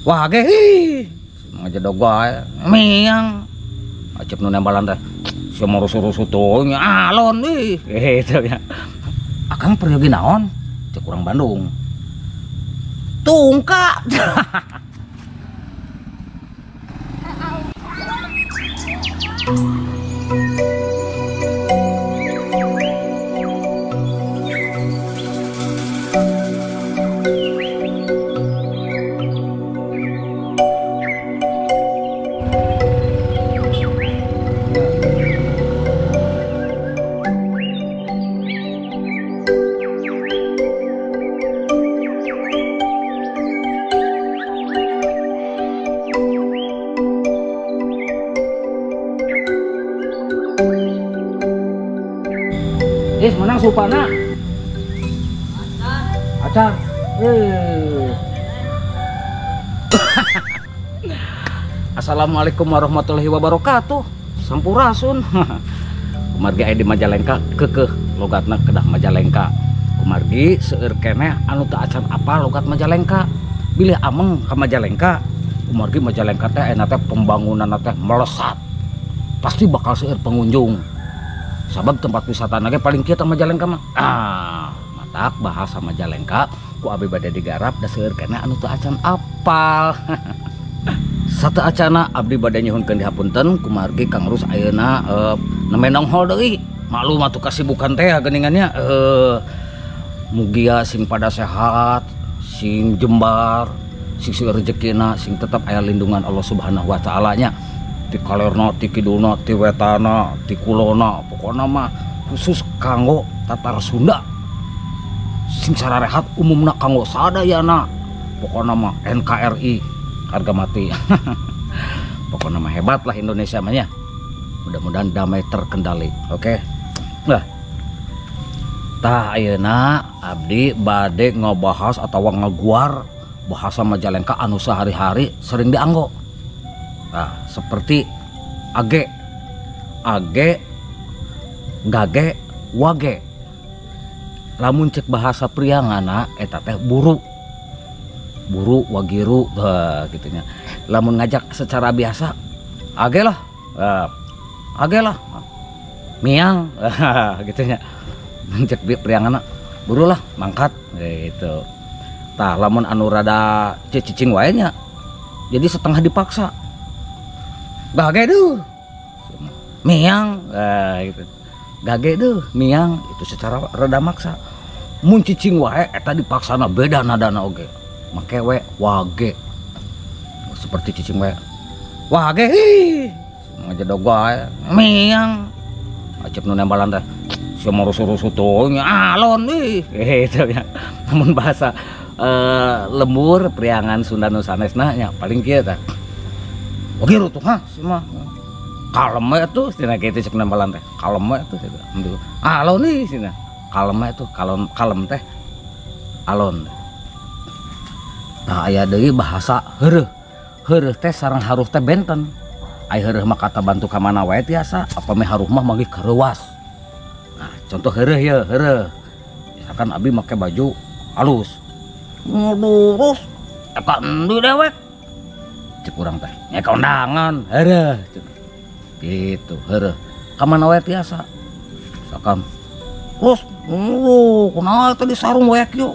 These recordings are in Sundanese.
Wah ge ih ngajedog wae miang. Acep nu nembalan teh sia rusuh-rusuh teuing alon ih gitu ya. Akang peryogi naon? Cek urang Bandung. Tungka. Is menang supana. Acan. Assalamualaikum warahmatullahi wabarakatuh. Sampurasun. Kumargi aya di Majalengka keukeuh logatna kedah Majalengka. Kumargi seueur keneh anu teu acan apal logat Majalengka. Bilih ameng ka Majalengka, kumargi Majalengka teh ayeuna teh pembangunanna teh melesat. Pasti bakal seueur pengunjung. Sabab tempat wisata nage paling kieu teh Majalengka mah. Ah, matak bahasa Majalengka ku abi bade digarap da seueur keneh anu teu acan apal. Satu acana abdi bade nyuhunkeun dihapunten kumargi Kang Rus ayeuna nembe nonghol deui. Maklum atuh kasibukan teh geuningannya mugia sing pada sehat, sing jembar, sing seueur rejekina, sing tetep aya lindungan Allah Subhanahu wa taala nya. Ti kalerna, ti kidulna, ti wetana, ti kulona, pokona mah khusus kanggo tatar Sunda. Sing sararehat umumna kanggo sadayana. Pokona mah NKRI harga mati. Pokona mah hebat lah Indonesia mah nya. Mudah-mudahan damai terkendali. Oke. Nah. Tah ayeuna abdi bade ngabahas atawa ngaguar bahasa Majalengka anu sehari-hari sering dianggo. Nah, seperti age, age, gage, wage. Lamun cek bahasa Priangana eta teh buru. Buru, wagiru, gitu nya. Lamun ngajak secara biasa, age lah, age lah, miang, gitu nya. Cek Priangana, buru lah, mangkat, gitu. Tah, lamun anu rada cicing wae nya, jadi setengah dipaksa. Gage duh, miang, gitu. Gage duh, miang, itu secara rada maksa. Mun cicing wae eta dipaksana beda nadana oge. Make we wage. Seperti cicing wae. Wage ih, ngajedog wae, miang. Acep nu nembalan teh sia rusuh-rusuh teuing alon ih, gitu ya. Namun bahasa lembur Priangan Sunda nu sanesna nya paling kieu tah. Wagiru tuh hah semua kalem we tuh cenah kitu cek nembalan teh kalem we tuh alon nih cenah kalem we tuh kalem kalem teh alon. Tah aya deui bahasa heureuh. Heureuh teh sareng haruh teh benten. Ai heureuh mah kata bantu ka mana wae tiasa, apa meh haruh mah manggih kareuwas. Nah, contoh heureuh ye, heureuh. Misalkan abi make baju halus. Ngurus eta endi dewek. Cek urang teh nya kondangan heureuh gitu heureuh ka mana wae tiasa. Misalkan terus kunaon teh di sarung wae kieu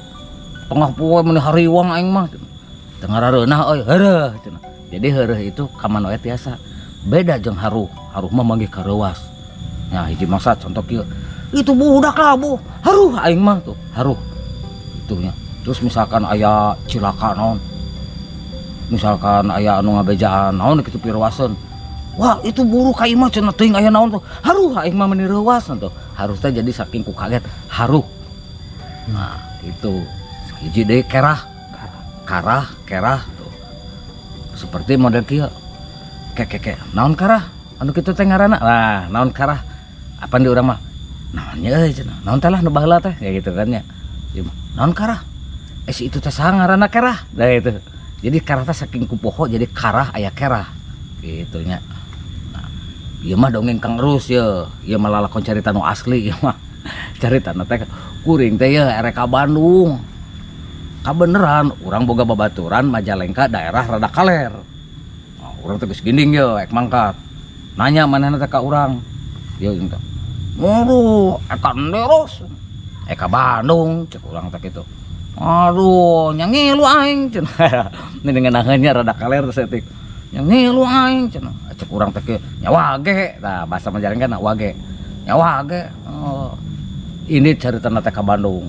tengah poe meuni hariwang aing mah teu ngarareunah euy heureuh cenah. Jadi heureuh itu ka mana wae tiasa, beda jeung haruh. Haruh mah manggih kareuwas. Nah hiji masa contoh kieu itu budak labuh haruh aing mah tuh haruh itu nya. Terus misalkan aya cilaka naon, misalkan aya anu ngabejaan naon kitu pirwaseun, wah itu buru ka imah cenah teuing aya naon tuh haruh aing mah meuni reuwas tuh. Haruh teh jadi saking ku kaget haruh. Nah itu hiji deui kerah, karah, kerah tuh seperti model kieu ke naon karah anu kitu teh ngaranna. Nah naon karah apa di urang mah naon nya euy cenah naon teh lah nu baheula teh ya gitu kan nya. Naon karah si itu teh saha ngaranna kerah. Nah itu jadi karah teh saking ku poho jadi karah aya kerah gitu nya. Nah, ieu mah dongeng Kang Rus ye, ieu mah lalakon carita nu asli ieu mah. Carita teh kuring teh ye erek ka Bandung. Kabeneran urang boga babaturan Majalengka daerah rada kaler. Nah, urang teh geus ginding ye ek mangkat. Nanya manehna teh ka urang. Ieu teh. Waduh, eka nderos. Eka Bandung cek urang teh kitu. Aduh, nya ngilu aing cenah. Ini ngenaheunnya rada kaler teh saeutik. Nya ngilu aing cenah. Cek urang teh kieu, nya wage. Tah bahasa Majalengka na wage. Nya wage. Oh. Ini caritana teh ka Bandung.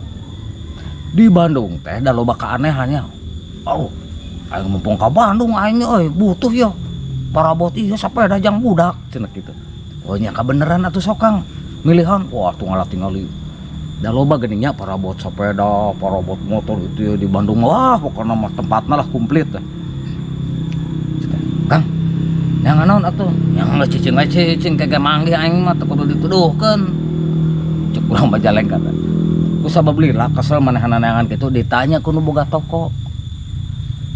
Di Bandung teh da loba keanehannya. Aduh, aing mumpung ka Bandung aing euy butuh ya. Parabot ieu sapeda jang budak cenah kitu. Oh nya kabeneran atuh sokang milihan. Wah tuh ngalah tingali. Da loba geuning nya parabot sepeda, parabot motor itu ya di Bandung. Wah pokona mah tempatna lah komplit teh. Kang, yang naon atuh? Yang geus cicing we cicing kege manggih aing mah teu kudu dituduhkeun. Cek urang Majalengka teh. Ku sabab lila kesel manehna neangan kitu ditanya ku nu boga toko.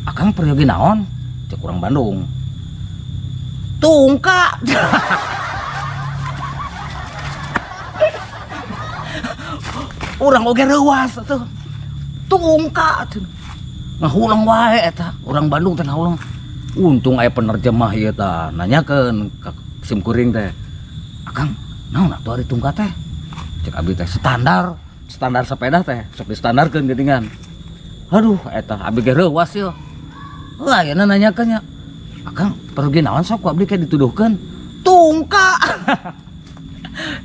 Akang peryogi naon? Cek urang Bandung. Tungka. Urang oge reuas atuh. Tungka atuh. Ngahulang wae eta. Urang Bandung teh ngahulang. Untung aya penerjemah ieu tah nanyakeun ka sim kuring teh. Akang, naon atuh ari tungka teh? Cek abdi teh standar. Standar sepeda teh sok distandarkeun geuningan. Aduh eta abdi ge reuas ieu. Heuh ayeuna nanyakeun nya. Akang pergi naon sok ku abdi ke dituduhkeun? Tungka.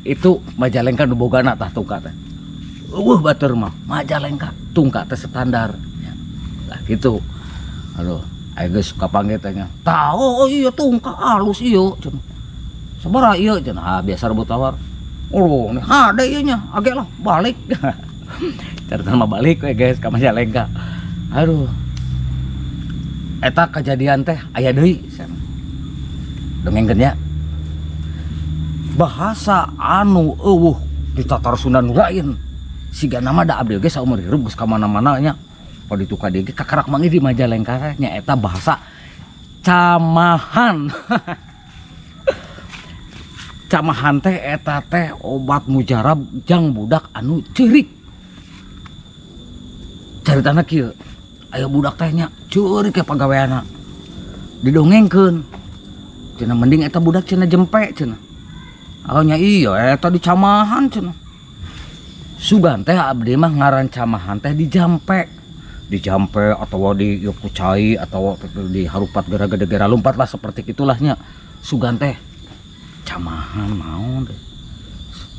Itu Majalengka nu bogana tah tungka teh. Eueuh batur mah Majalengka tungka teh standar. Lah gitu. Aduh, aya geus kapanggih teh nya. Tah oh iya tungka alus ieu cenah. Sabaraha ieu cenah? Ah biasa rebut tawar. Oh, nih hade ieu nya, age lah balik. Carita mah balik we guys ka Majalengka. Aduh. Eta kejadian teh aya deui dongengkeun nya. Bahasa anu eueuh di tatar Sunda nu lain. Siga nama da abdi ge saumur hirup geus ka mana-mana nya. Paditu ka dieu ge kakarak manggih di Majalengka teh nya eta bahasa camahan. Camahan teh eta teh obat mujarab jang budak anu ceurik. Caritana kieu, aya budak teh nya ceurik ke pagaweana. Didongengkeun. Cenah mending eta budak cenah jempe cenah. Oh nya iya eta dicamahan cenah. Sugan teh abdi mah ngaran camahan teh dijampe. Dijampe atawa di ieu ku cai atawa diharupat gara-gara lompat lah seperti itulahnya. Sugan teh camahan naon teh.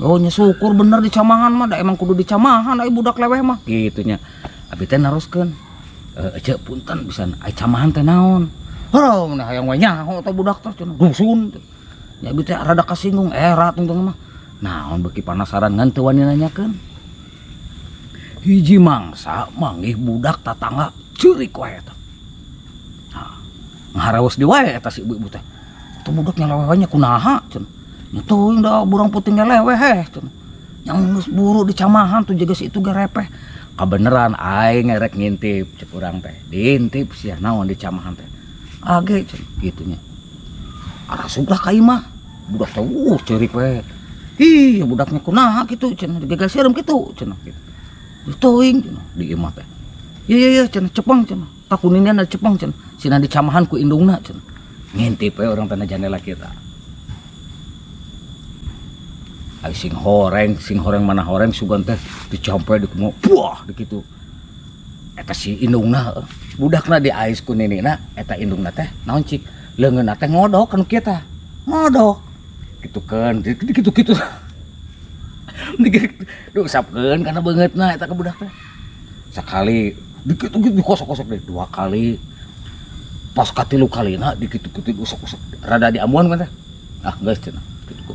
Oh nya syukur bener dicamahan mah da emang kudu dicamahan ai budak leweh mah kitu nya. Abi teh naroskeun. Ece punten pisan ai camahan teh naon? Heuh nah hayang we nyaho teh budak teh cenah dusun. Nya abi teh rada kasinggung era tungtung mah. Naon beuki panasaran ngan teu wani nanyakeun. Hiji mangsa manggih budak tatangga ceurik wae eta. Nah, ngahareus di wae eta si ibu-ibu teh. Teu budak nya leweh nya kunaha cenah. Nya teuing da burang peuting ge leweh heh cenah. Yang geus buru dicamahan tuh jaga si itu ge repeh. Kabeneran aing ngerek ngintip cek urang teh. Diintip sia naon dicamahan teh. Age cenah kitu nya. Arasuplah ka imah. Budak teh ceurik we. Ih, budaknya kunaha kitu cenah digagal sireum kitu cenah kitu. Teuing cenah di imah teh. Ieu ieu ieu cenah cepeng cenah. Takuninna cepeng cenah. Sina dicamahan ku indungna cenah. Ngintip we urang teh na jandela kita. Ai sing horeng mana horeng sugan teh dicampe di kumaha buah di kitu. Eta si indungna budakna diais ku ninina eta indungna teh naon cik leungeunna teh ngodok kan kieu tah. Ngodok. Kitukeun dikitu-kitu. Diusapkeun kana beungeutna eta ka budak teh. Sakali dikitu-kitu dikosok-kosok deh dua kali. Pas katilu kalina dikitu-kitu diusok-usok rada diamuan kan teh. Ah geus cenah kitu.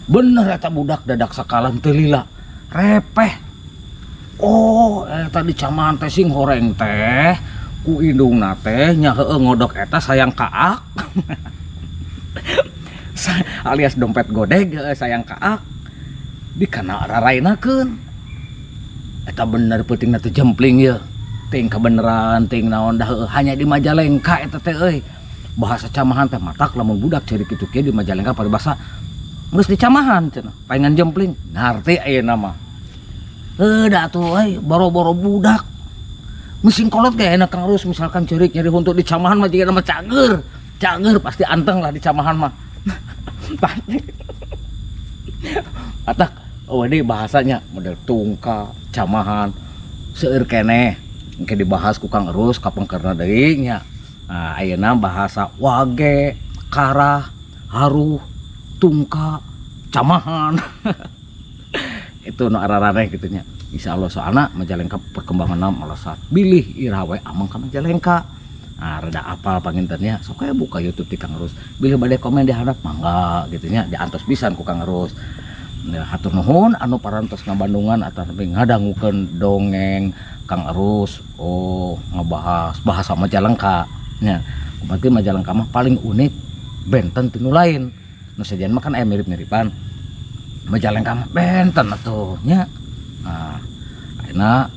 Bener eta budak dadak sakalan teu lila. Repeh. Oh, eta dicamahan teh sing horeng teh ku indungna teh nya heueuh ngodok eta sayang kaak. Alias dompet godeg sayang kaak. Dikana rarainakeun. Eta bener peutingna teh jempling ieu. Ting kabeneran ting naon dah hanya di Majalengka eta teh euy. Bahasa camahan teh matak lamun budak ceurik kitu kieu di Majalengka paribasa geus dicamahan cenah paingan jempling ngarti ayeuna mah. Heuh da atuh euy boro-boro budak. Mesin kolot kayak enak Kang Rus misalkan ceurik nyeri huntu di camahan mah jiga nama cager. Cager pasti anteng lah di camahan mah. Pasti. Atak oh ini bahasanya model tungka, camahan, seueur keneh. Engke dibahas ku Kang Erus kapengkerna deui nya. Nah, ayeuna bahasa wage, karah, haruh, tungka, camahan. Itu nu araraneh kitu nya. Insyaallah soalna Majalengka perkembanganna melesat. Bilih iraha we ameng ka Majalengka. Nah, rada apal panginten nya, sok we buka YouTube ti Kang Erus. Bilih bade komen di handap mangga gitu nya, diantos pisan ku Kang Erus. Nah, hatur nuhun anu parantos ngabandungan atawa ngadangukeun dongeng Kang Erus, oh ngebahas bahasa Majalengka nya. Kumaha Majalengka mah paling unik benten ti nu lain. Nu sejen mah kan aya mirip-miripan. Majalengka mah benten atuh nya. Nah, ayeuna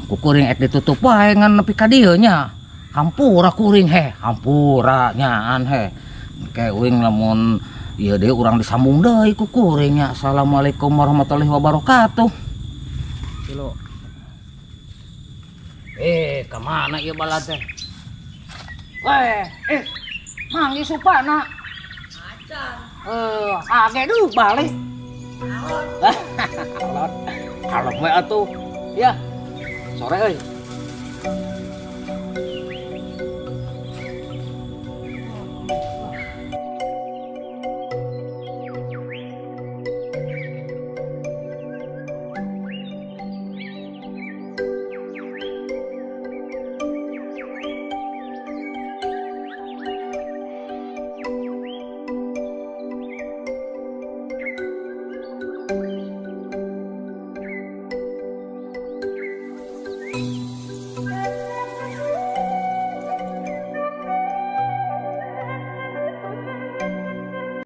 ku kuring ek ditutup wae ngan nepi ka dieu nya. Hampura kuring heh, hampura nyaan heh. Engke uing lamun ieu deui urang disambung deui ku kuring nya. Assalamualaikum warahmatullahi wabarakatuh. Kilo. Ka mana ieu balad teh? Weh, mang ieu supana. Acan. Age duh balik. Naon? Kalem we atuh. Ya. Sore euy.